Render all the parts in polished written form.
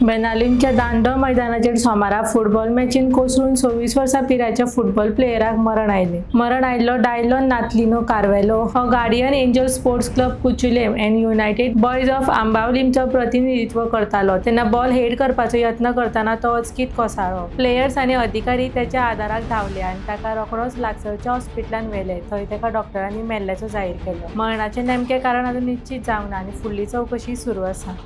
बेनालिमच्या दांडो मैदानाचेर सोमारा फुटबॉल मॅचीन कोसळून 26 वर्सां पिरायेच्या फुटबॉल प्लेयराक मरण आयलें. मरण आयिल्लो डायलॉन नातलिनो कार्वेलो हो Guardian Angel Sports Club Cuchulem and United Boys of आंबावलीमचो प्रतिनिधित्व करतालो. तेन्ना बॉल हेड करपाचो यत्न करतना तो अचकीत कोसळ्ळो. प्लेयर्स आनी अधिकारी त्याच्या आदाराक धांवले आनी ताका रोखडोच लागसरच्या हॉस्पिटलांत व्हेले. थंय ताका डॉक्टरांनी मेल्ल्याचो जाहीर केलो. मरणाचें नेमकें कारण अजून निश्चीत जावंक ना आनी फुडली चवकशी सुरू आसा.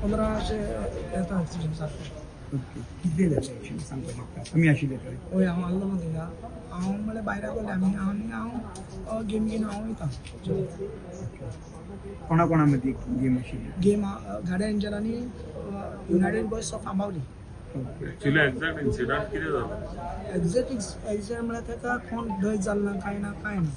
15 अशें येता एक्सिडंट सारकें. ओके, कितें जालें एक्चुअली सांगपाक शकता? तुमी आशिल्ले थंय? हय, हांव आसलो न्हू थिंगा. हांव म्हणल्यार भायर आसलोले आमी आनी हांव गेम घेवन हांव वयता. कोणा कोणा मदीं गेम आशिल्ली? गेम गार्डियन एंजल आनी United Boys of Ambavali. Okay. Actually exact incident कितें जालो? एग्जॅक्ट एक्सिडंट म्हळ्यार ताका कोण डच जालो ना, कांय ना, कांय ना.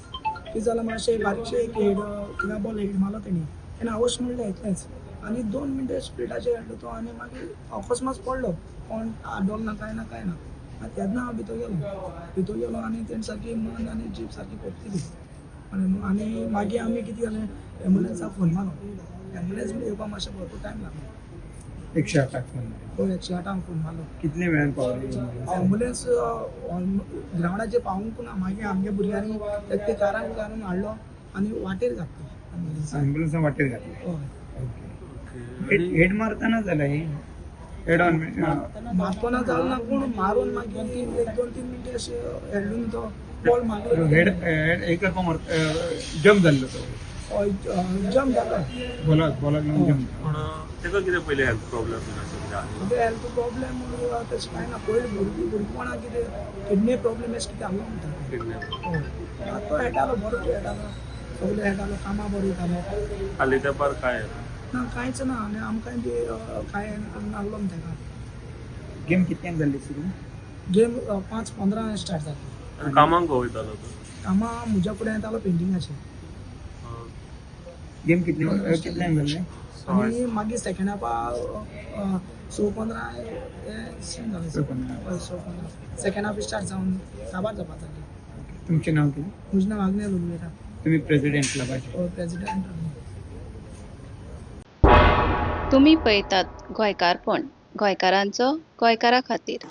कितें जालां, मातशें बारीकशें एक हेड थिंगा बॉल हेड मारलो तेणी, तेणें आवश म्हणलें इतलेंच आनी 2 मिनटां स्पिडाचेर हाडलो तो आनी मागीर अकस्मात पडलो. कोण आडवलो ना, कांय ना, कांय ना. आनी तेन्ना हांव भितर गेलो, भितर गेलो आनी तेणें सारकी मान आनी जीप सारकी कोपतिली. आनी मागीर आमी कितें जालें, एम्बुलन्साक फोन मारलो. एम्बुलन्स येवपाक मातशें भरपूर टायम लागलो. 108 फोन मारलो? हय, 108 फोन मारलो. कितले वेळान पावली? एम्बुलन्स ग्रावंडाचेर पावूंक ना. मागीर आमगे भुरग्यांनी ते कारान घालून हाडलो आनी वाटेर घातली एम्बुलन्स. एम्बुलन्सान वाटेर घातली? हय. ओके. हेड मारतना जाला ही हेड ऑन? मारतना जालो ना पूण मारून मागीर एक 2-3 मिनटां अशें हेडून तो बॉल मारलो. हेड हेड हे करपाक मार जम्प जाल्लो तो? हय, जम्प जालो. बॉलाक बॉलाक लागून जम्प. पूण ताका कितें पयलीं हेल्थ प्रॉब्लम बीन अशें कितें आसलो? म्हणजे हेल्थ प्रॉब्लेम तशें कांय ना. पयलीं भुरगेपणां कितें किडनी प्रॉब्लेम अशें कितें आहलो म्हणटा. किडनी. हय, आतां तो खेळटालो, बरो खेळटालो, सगळे खेळटालो, कामां बरो वयतालो. हालीं तेंपार काय? ना, कांयच ना. आनी आमकां बी कांय नासलो ताका. गेम कितल्यांक जाल्ली सुरू? गेम 5:15 स्टार्ट जाली. आनी कामाक खंय वयतालो तो? कामां म्हज्या फुडें येतालो पेंटिंगाचें. गेम कितल्यांक जाल्लें? आनी मागीर सेकेंड हाफा 6:15 हें सीन जालें. 6:15. हय, 6:15 सेकेंड हाफ स्टार्ट जावन काबार जावपा जाली. तुमचें नाव कितें? म्हजें नांव आग्नेल उलयता. तुमी प्रेसिडेंट क्लबाचे? प्रेसिडेंट. तुमी पळयतात गोंयकारपण, गोंयकारांचो गोंयकारा खातीर.